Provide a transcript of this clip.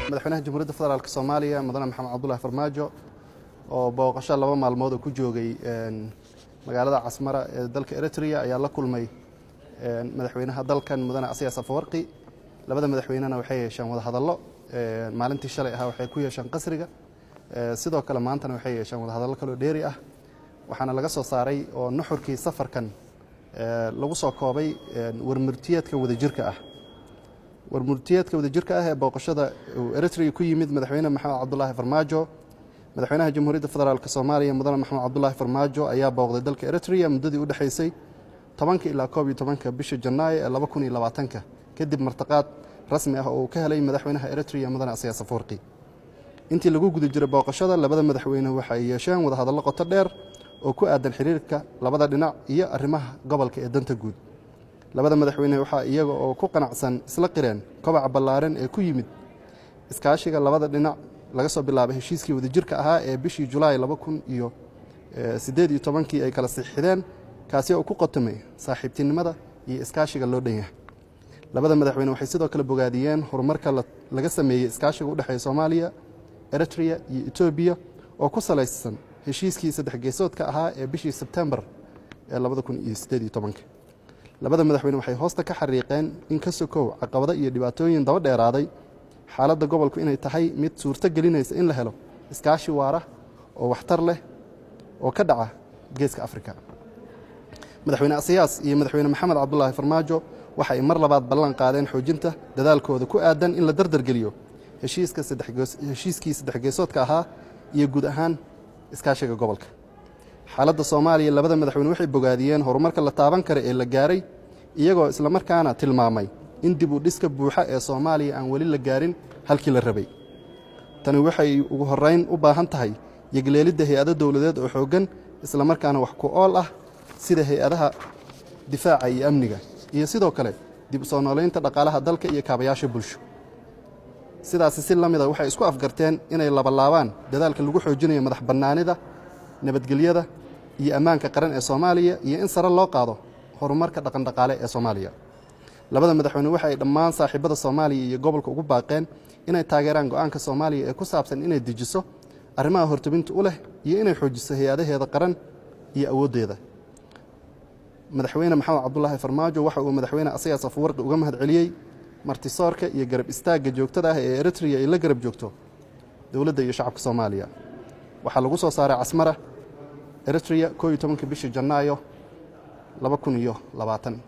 Madaxweynaha Jamhuuriyadda Federaalk Soomaaliya, Mudane Maxamed Cabdulahi Farmaajo, oo booqasho 2 maalmood oo ku joogay magaalada Casmara ee dalka Eritrea, ayaa la kulmay madaxweynaha dalkan, Mudane Asiyaas Afawarqi. Labada madaxweynena waxay yeesheen wadahadallo. Maalintii shalay ahaa waxay ku yeesheen qasriga, sidoo kale maantana waxay yeesheen wadahadallo kaloo dheeri ah. Waxaana laga soo saaray oo nuxurkii safarkan lagu soo koobay warmurtiyeedka wadajirka ah. Warmurtiyeedka wadajirka ah ee booqashada uu Eritrea ku yimid madaxweyne Maxamed Cabdulaahi Farmaajo. Madaxweynaha Jamhuuriyadda Federaalk Soomaaliya, Mudane Maxamed Cabdulaahi Farmaajo, ayaa booqday dalka Eritrea muddadii u dhexaysay 10-ka ilaa 11-ka bisha Janaayo ee 2020-ka, kadib martiqaad rasmi ah oo uu ka helay madaxweynaha Eritrea, Mudane Asiyaas Afawarqi. Intii lagu guda jiray booqashada, labada madaxweyne waxay yeesheen wadahadallo qoto dheer oo ku aadan xiriirka labada dhinac iyo arrimaha gobolka ee danta guud. Labada madaxweyne waxaa iyaga oo ku qanacsan isla qireen kobaca ballaaran ee ku yimid iskaashiga labada dhinac laga soo bilaabay heshiiskii wadajirka ahaa ee bishii Julaay 2018-kii ay kala saxiixdeen, kaasi oo ku qotomay saaxiibtinimada iyo iskaashiga loo dhan yahay. Labada madaxweyne waxay sidoo kale bogaadiyeen horumarka laga sameeyey iskaashiga u dhexeeya Soomaaliya, Eritrea iyo Etoobiya oo ku salaysan heshiiskii saddex geesoodka ahaa ee bishii Sebtembar ee 2018-ka. Labada madaxweyne waxay hoosta ka xariiqeen in ka sokow caqabado iyo dhibaatooyin daba dheeraaday, xaaladda gobolku inay tahay mid suurto gelinaysa in la helo iskaashi waara oo waxtar leh oo ka dhaca Geeska Afrika. Madaxweyne Asiyaas iyo Madaxweyne Maxamed Cabdulaahi Farmaajo waxa ay mar labaad ballan qaadeen xoojinta dadaalkooda ku aadan in la dardargeliyo heshiiskii saddex geesoodka ahaa iyo guud ahaan iskaashiga gobolka. Xaaladda Soomaaliya, labada madaxweyne waxay bogaadiyeen horumarka la taaban kara ee la gaaray, iyagoo islamarkaana tilmaamay in dib u dhiska buuxa ee Soomaaliya aan weli la gaarin halkii la rabay. Tani waxay ugu horrayn u baahan tahay yagleelidda hay'ado dowladeed oo xooggan, islamarkaana wax ku ool ah, sida hay'adaha difaaca iyo amniga, iyo sidoo kale dib u soo noolaynta dhaqaalaha dalka iyo kaabayaasha bulsho. Sidaasi si la mida, waxay isku afgarteen inay labalaabaan dadaalka lagu xoojinayo madax bannaanida, nabadgelyada iyo ammaanka qaran ee Soomaaliya, iyo in sare loo qaado horumarka dhaqandhaqaale ee Soomaaliya. Labada madaxweyne waxa ay dhammaan saaxiibada Soomaaliya iyo gobolka ugu baaqeen inay taageeraan go'aanka Soomaaliya ee ku saabsan inay dejiso arrimaha hortobinta u leh iyo inay xoojiso hay'adaheeda qaran iyo awooddeeda. Madaxweyne Maxamed Cabdulaahi Farmaajo waxa uu Madaxweyne Asiyaas Afawarqi uga mahad celiyey martisoorka iyo garab istaagga joogtada ah ee Eritrea ay la garab joogto dowladda iyo shacabka Soomaaliya. Waxaa lagu soo saaray Casmara, Eritrea, 11-ka bishii Janaayo 2020.